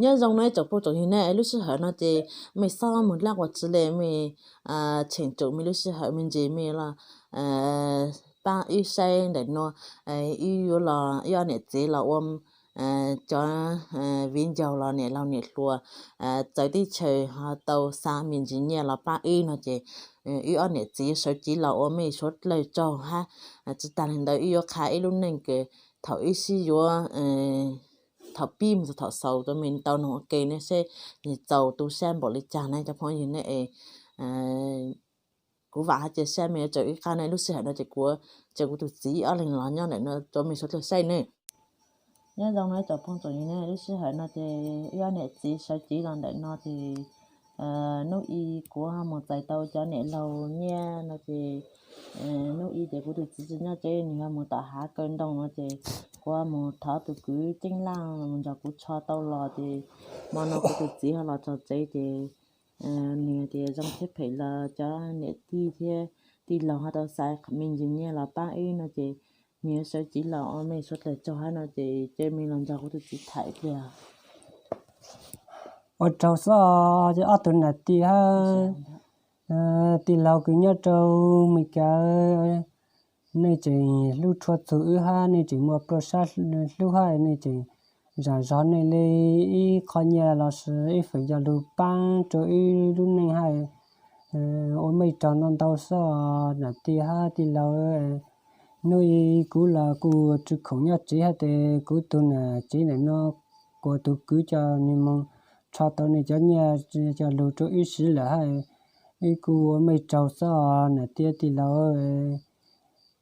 Nyob zoo no tsoom phooj tsoom ywg ne, lub sij hawm no ces mej xob moog dlaab quas tsi le, mej cheem tsum mej lub sij hawm me ntsis mej los paab wb saib ntawm nuav. Wb yuav los wb ob niam txiv los ua cov viv ncaus los niam laug niam hluas txawv teb chaws ho tau xa me ntsis nyiaj los paab wb no ces wb ob niam txiv sawv cev los ua mej suav dlawg tsaug hab. Tsi taag le ntawd wb yuav qha ib lub neej kws thaum wb sib yuav thaum pib moog txug thaum xaus rua mej tau noog ua ke ne seb nwg txaus tu sab npaum le caag ne cov phooj ywg ne. Kuv vaam hab cia sab mej yuav tsum wb qha ne. Lub sij hawm no ces kuv, ces kuv tug txiv ob leeg los nyob ntawm no rua mej suav dlawg saib ne. Nyob zoo no tsoom phooj tsoom ywg ne, lub sij hawm no ces wb ob niam txiv sawv cev los ntawm no ces nub i kuv ho moog txais tau cov niam laug nyiaj no ces nub i ces kuv tug txiv tsi nyob tsev, nwg ho moog tom hav kaw ntoo no ces kuv ho moog thov tug kwv Ceeb Laaj moog nrug kuv tsho tau los ces mo no kuv tug txiv ho los txog tsev ces nwg tias zoo thiab phem los cov niam tij thiab tij laug ho tau xa me ntsis nyiaj los paab wb no ces nwg yuav sawv cev los ua mej suav dlawg tsaug hab no ces cia mej los nrug kuv tug txiv tham ib pliag. Ua tsaug xwb os ob tug nam tij hab tij laug kws nyob rau Meskas, nej tseem hlub tshua txug wb hab nej tseem muaj pluaj sab hlub hab nej tseem zam zog nej le ib qho nyiaj lossis ib feem coj lug paab rua wb lub neej hab. Ua mej tsaug ntau ntau xwb os nam tij hab tij laug. Nub i kuv los kuj tsi khoom nyob tsev hab tes kuv tug nam tsev ntawm no kuas tug kwv coj nwg moog tsho tau nwg cov nyiaj coj lug rua wb siv lawm hab. Wb kuj ua mej tsaug xwb os nam tij tij laug.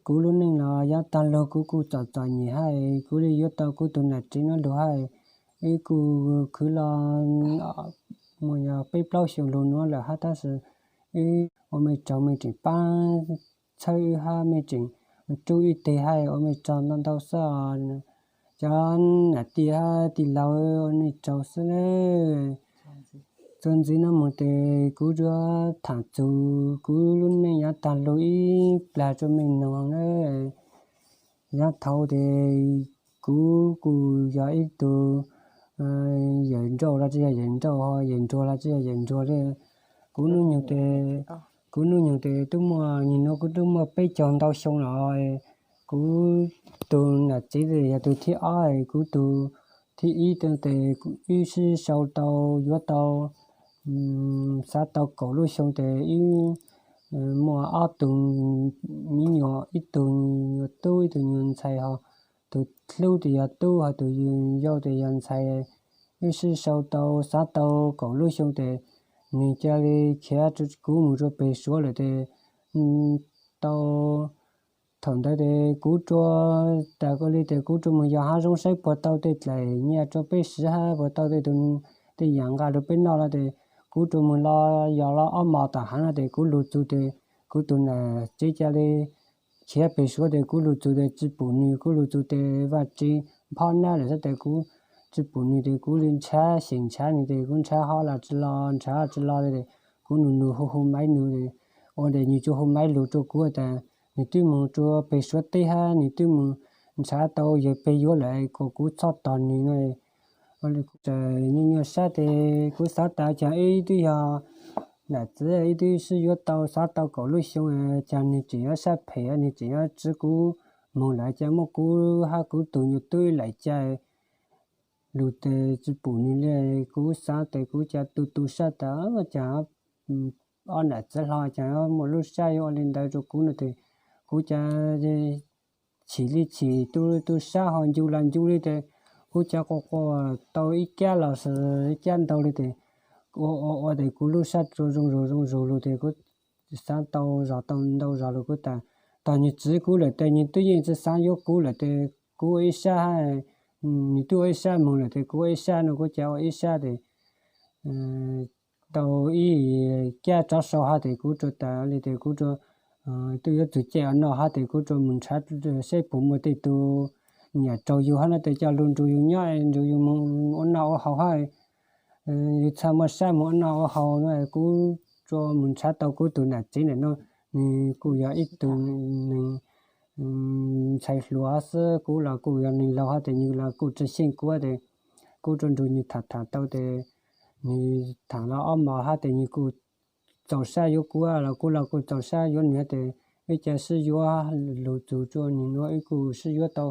Kuv lub neej los yav taag lug kuv kuj txom txom nyem hab, kuv le yuav tau kuv tug nam tsev nuav lug hab. Wb kuj khwv los muaj yog peb plaub xyoos lug nuav lawm hab tab sis wb ua mej tsaug mej tseem paab txhawb wb hab mej tseem rub wb teg hab ua mej tsaug ntau ntau xwb os. Cov nam tij hab tij laug ua mej tsaug xwb. Txuas ntxiv no moog tes kuv yuav tham txug kuv lub neej yav taag lug ib plag rua mej noog na. Yav thaud tes kuv kuj yog ib tug yawm nrauj los tsi yog yawm nrauj, yawm nruag los tsi yog yawm nruag le. Kuv hnub nyoog tes, kuv hnub nyoog tes tub muaj, nim nuav kuv tub muaj peb caug ntau xyoo los. Kuv tug nam txiv yog tug thib ob, kuv tug thib ib tes wb sib sau tau yuav tau xav tau kaum lub xyoo tes wb muaj ob tug me nyuam, ib tug nyuam tub ib tug nyuam ntxhais ho. Tug hlub tes yog tub ho tug yau tes yog ntxhais. Wb sib sau tau xav tau kaum lub xyoo tes nwg ca le khiav kuv moog rua peg Suav lawm tes tau thaum ntawd tes kuv rua, tas li tes kuv rua moog yos haav zoov saib puas tau tej dlaim nyiaj rua peb siv hab puas tau tej tug tej yaam nqaa rua peb noj los tes kuv rua moog los yos los ob mos tom haav no tes kuv lug txug tes kuv tug nam tsev ca le khiav peg Suav tes kuv lug txug tes tsi pum nwg, kuv lug txug tes vaaj tsev nphob nab lawm xwb tes kuv tsi pum nwg tes kuv le nrhav xyeem nrhav nwg tes kuv nrhav ho los tsi los nrhav tsi los le tes kuv nug nug hu hu maiv nug ua tes nwg tsuas hu maiv lug rua kuv tas nwg twb moog rua peg Suav teb hab nwg twb moog nrhav tau yawg peg yuav lawm kom kuv txhob tos nwg no. Nyuaj nyuaj sab tes kuv xaav tas caag wb twb yog nam txiv wb twb sib yuav tau xav tau kaum lub xyoo, caag nwg tseem yuav sab phem nwg tseem yuav tsi kuv moog lawm caag muab kuv hab kuv tug nyuam tub laim ca lug tes tsi pum nwg le. Kuv xaav tes kuv ca tu tu sab tas caag ob nam txiv hlo caag muaj lub sab yuav ua le ntawd rua kuv no tes kuv ca chim le chim, tu tu sab ho ncu los ncu le tes kuv ca quas quas tau ib kab los ib kab ntau le tes ua ua ua tes kuv lub sab tsuas zoo zug zoo zug lug tes kuv xaav tau zog tau ntau zog lug kuv tas tos nwg txwv kuv lawm tes nwg twb yeej tsi xaav yuav kuv lawm tes kuv ua ib sab, nwg twb ua ib sab moog lawm tes kuv ua ib sab no kuv ca ua ib sab tes tau ib kab tsov sau hab tes kuv rua tas le tes kuv rua twb yuav txug caij ua noj hab tes kuv rua moog nrhav saib puas muaj tej tug nyam raug yug hab no tes coj lug nrug yug nyob nrug yug moog ua noj ua haus hab yug txhaj muaj sab moog ua noj ua haus no. Kuv rua moog nrhav tau kuv tug nam tsev ntawm no, nwg kuj yog ib tug neeg ntxhais hluas xwb, kuv los kuj yog neeg laug hab tes nwg los kuj tsi xyeej kuv tes kub rau nrug nwg tham tham tau tes nwg tham los ob mos hab tes nwg kuj txaus sab yuav kuv los kuv los kuj txaus sab yuav nwg hab tes wb ca sib yuav lug txug rua nwg nuav wb kuj sib yuav tau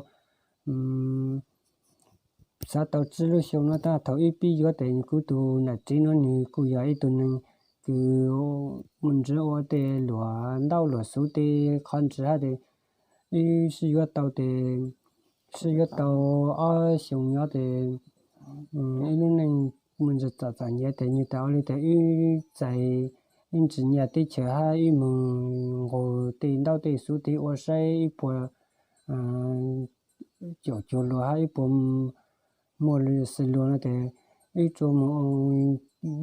xav tau tsib lub xyoo nuav. Tab thaum wb pib yuav tes kuv tug nam tsev nuav nwg kuj yog ib tug neeg kws muaj ntsws ua tej luam ntaub luam xuv tej qhov ntsws hab tes wb sib yuav tau tes sib yuav tau ob xyoo nyob tes ib lub neej muaj ntsis txom txom nyem tes nwg tas ua li tes wb txais ib ntsis nyaj teb chaws hab wb moog nqus tej ntaub tej xuv tes ua saib ib puas caum cuag luag hab ib puas muaj xws luag no tes wb tsuas moog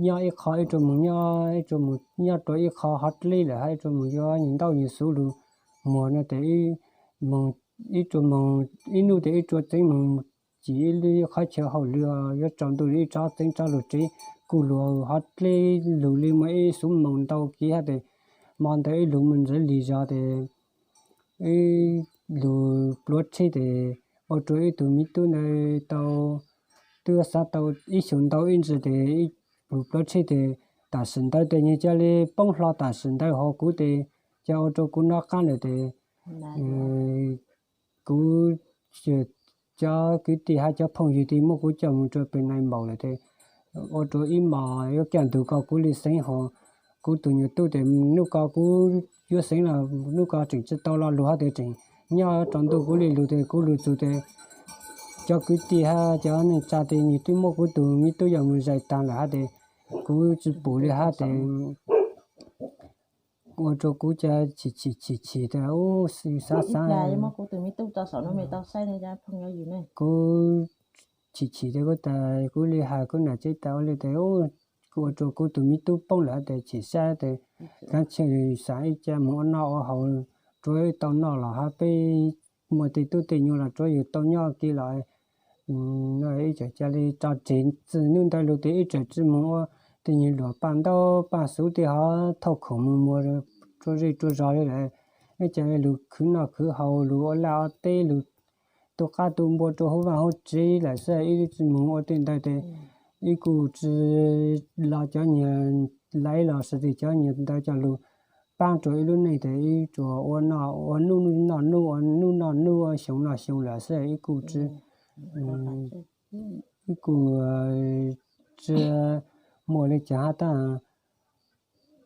nyob ib qho, wb tsuas moog nyob, wb tsuas moog nyob rua ib qho hov dleb lawm hab wb tsuas moog yuav nwg ntaub nwg xuv lug muag no tes wb tsuas moog ib nub tes wb tsuas txeev moog cim ib lub qhov chaw hauj lwm yuav tsaus ntuj wb tsob txeev tsob lug tsev kuj lug hov dleb lug li muaj ib xuv moos ntau kev hab tes mo ntawd wb lug muaj ntsis lig zog tes wb lug pluav tsheb tes ua rua wb tug me tub ntawd tau twb xav tau ib xyoos ntau ib ntsis tes wb lug pluav tsheb tes tam sim ntawd tes nwg ca li poob hlo tam sim ntawd hov kuv tes ca ua rua kuv nov qaab lawm tes kuv cov kwv tij hab cov phooj ywg tes muab kuv coj moog rua pem nais npaum lawm tes ua rua ib mos yuav kaj ntug ko kuv li xeev hov kuv tug nyuas tub tes nub ko kuv yuav xeev los nub ko tseem tsi tau lo lug hab tes tseem nyob rua ntuj kuv li lug tes kuv lug txug tes cov kwv tij hab cov neej tsa tes nwg twb muab kuv tug me tub yog moog zais taag lawm hab tes kuv tsi pum li hab tes ua rua kuv ca chim chim chim chim tas xav xav kuv chim chim tes kuv tas kuv li has kuv nam tsev tas ua li tes kuv ua rua kuv tug me tub poob lawm hab tes chim sab tes kaav tsij xaav ib ca moog ua noj ua haus rua wb tau noj los hab peb muaj tej tub tej nyuas los rua yug tau nyob kev los ib ca li tso tseg txij nub ntawd lug tes wb tseem tsi moog ua tej nyuas luam paj ntaub paj xuv tej hov thauj khoom moog muag rua zej rua zog li lawm. Wb ca li lug khwv noj khwv haus lug ua laj ua teb lug tu qab tu npua rua huv vaaj huv tsev lawm xwb, wb tsi moog ua tej ntawd tes wb kuj tsi los cov nyuas laiv los sis tes cov nyuas ntawd coj lug paab rua wb lub neej tes wb tsuas ua noj ua nub noj nub ua nub noj nub ua xyoo noj xyoo lawm xwb, wb kuj tsi wb kuj tsi muaj li cas hab tab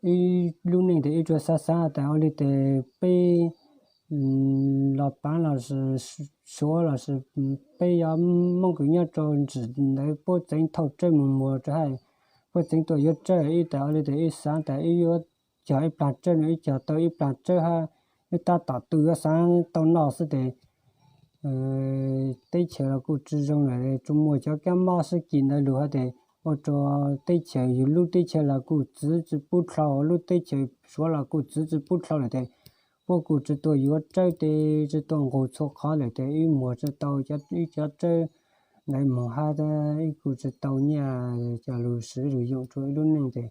wb lub neej tes wb tsuas xav xav tas ua li tes peb los paav los sis suav los sis peb yuav Moob kws nyob rua ntawd puab txeev thauj tsawb moog muag rua hab puab txeev tuaj yuav tsawb, wb tas ua li tes wb xaav tas wb yuav cog ib plag tsawb no wb cog tau ib plag tsawb hab wb tab tom tu yuav xaav tau noj xwb tes teb chaws los kuj tsi zoo lawm, tsuas muaj cov kab mob sib kis ntawd lug hab tes ua rua teb chaws yug lub teb chaws los kuj txwv tsi pub dlhau, lub teb chaws suav los kuj txwv tsi pub dlhau lawm tes puab kuj tsi tuaj yuav tsawb tes tsi tuaj nqug txhua qhov lawm tes wb muag tsi tau wb cov tsawb ntawd moog hab wb kuj tsi tau nyaj coj lug swv lug yoom rua wb lub neej tes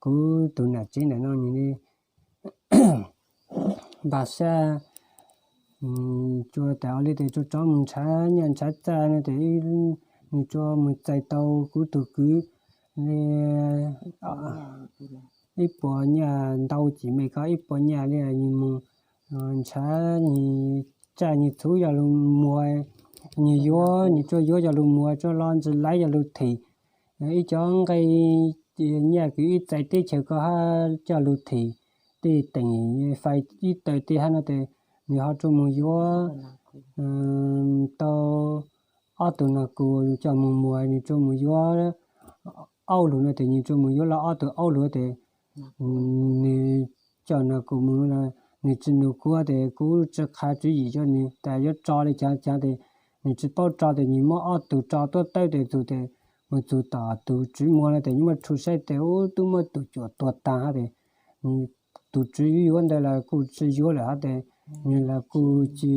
kuv tug nam tsev ntawm no nwg li npaj sab tsuas tas ua li tes tsuas rov moog nrhav nyaj nrhav txag no tes nwg tsuas moog txais tau kuv tug kwv li ib puas nyaj ntau cim me ko ib puas nyaj li nwg moog nrhav nwg tsaj nwg txhuv coj lug muag, nwg yuav nwg tsuas yuav coj lug muag, tsuas los ntsis laiv coj lug them ib cov nqe nyaj kws wb txais teb chaws ko hab coj lug them tej teem fais ib taw tej hab no tes nwg ho tsuas moog yuav tau ob tug nas kus coj moog muag, nwg tsuas moog yuav aub lug no tes nwg tsuas moog yuav los ob tug aub lug tes nwg coj nas kus moog, nwg tsi nug kuv tes kuv tsi qha tswv yim rua nwg tas yuav tso li cas cas tes nwg tsi paub tso tes nwg muab ob tug tso tuab tawb tes txug tes moog txug tom tug tswv muag no tes nwg muab rhu saib tes ub tub muab tug cuam tuag taag hab tes tug tswv yuav ntawd los kuj tsi yuav lawm hab tes nwg los kuj tsi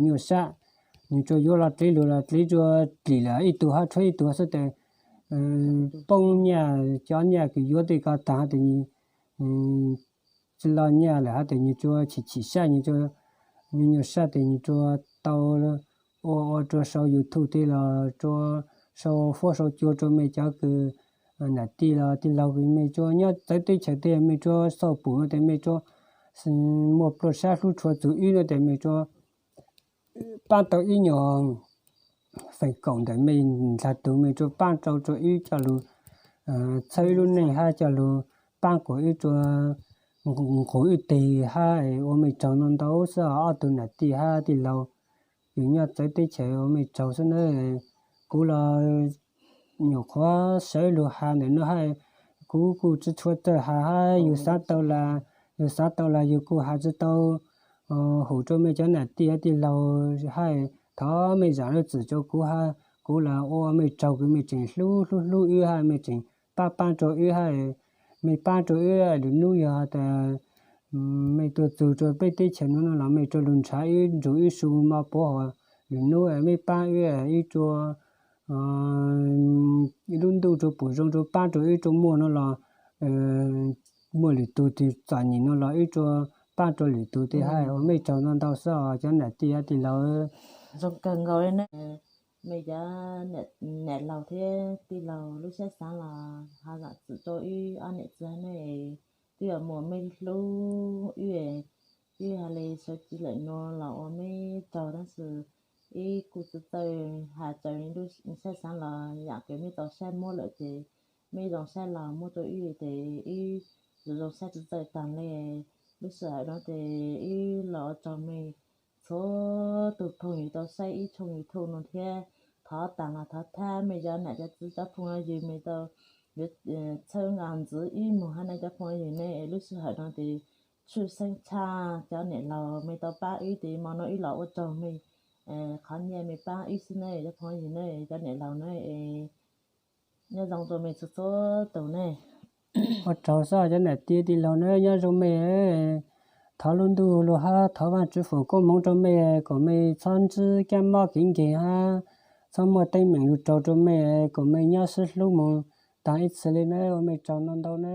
nyuaj sab, nwg tsuas yuav los dlev lug los dlev rua dlim lawm ib tug hab tshuav ib tug xwb tes poob nyaj, cov nyaj kws yuav tej ko taag hab tes tsi loj nyaj lawm hab tes nwg tsuas chim chim sab, nwg tsuas nyuaj nyuaj sab tes nwg tsuas tau ua ua rua sau YouTube tej los tsuas sau fuab sau cua rua mej cov kws nam tij los tij laug kws mej tsuas nyob txawv teb chaws tej mej tsuas xauj pum no tes mej tsuas muaj pluaj sab hlub tshua txug wb no tes mej tsuas paab tau ib nyuas feem kaum ntawm mej dlaag tug mej tsuas paab rau rua wb coj lug txhawb wb lub neej hab coj lug paab kuas wb tsuas nqus wb teg hab ua mej tsaug ntau ntau xwb ob tug nam tij hab tij laug kws nyob txawv teb chaws ua mej tsaug xwb nawb. Kuv los nyuam qhuav sawv lug has ntawm no hab kuv kuj tsi tshua txawj has hab yug xaav tau las, yug xaav tau las yug kuj has tsi tau hum rua mej cov nam tij tij laug hab thov mej zaam lub txim rua kuv hab kuv los ua mej tsaug kws mej tseem hlub hlub hlub wb hab mej tseem paab paab rua wb hab mej paab rua wb lwm nub yog tas mej tuaj txug rua peb teb chaws nuav no los mej rua lug nrhav wb nrug wb su mov puav hos lwm nub mej paab wb ib rua lub ntuj rua pum zoo rua paab rua wb rua muaj no los muaj lwm tug txom nyem no los wb rua paab rua lwm tug tej hab ua mej tsaug ntau ntau xwb os cov nam tij tij laug. Zoo kawg nkaus le ne, mej cov nam laug thiab tij laug lub sab xaav los has zaam txim rua wb ob nam txiv ne, twb yog muaj mej hlub wb, wb has le sawv tsis lawm nuav los ua mej tsaug tab sis wb kuj tsi txawj has tsaws lub sab xaav los yaam kws mej tau saib muab lawm ces mej zoo saib los muab rua wb tes wb zoo zoo saib tsi txawj taag le. Lub sij hawm no tes wb los ua tsaug mej txhua tug phooj ywg tau saib ib tshooj YouTube no thiab thov taag los thov thab mej cov nam cov txiv cov phooj ywg mej tau yuav txhawb nqa ntxiv wb moog hab ne cov phooj ywg ne. Lub sij hawm no tes tshwj xeeb tshaj cov nam laug mej tau paab wb tes mo no wb los ua tsaug mej qhov nyiaj mej paab wb xwb ne cov phooj ywg ne cov nam laug ne. Nyob zoo rua mej txhua txhua tug ne. Ua tsaug xwb cov nam tij tij laug ne nyob zoo mej. Thov lub ntuj lug hab thov Vaajtswv foom koob moov rua mej kuas mej txhob ntsib kab mob kev nkeeg hab txhob muaj teeb meem lug raug rua mej kuas mej nyob sib hlub moog taag ib txhis le na ua mej tsaug ntau ntau na.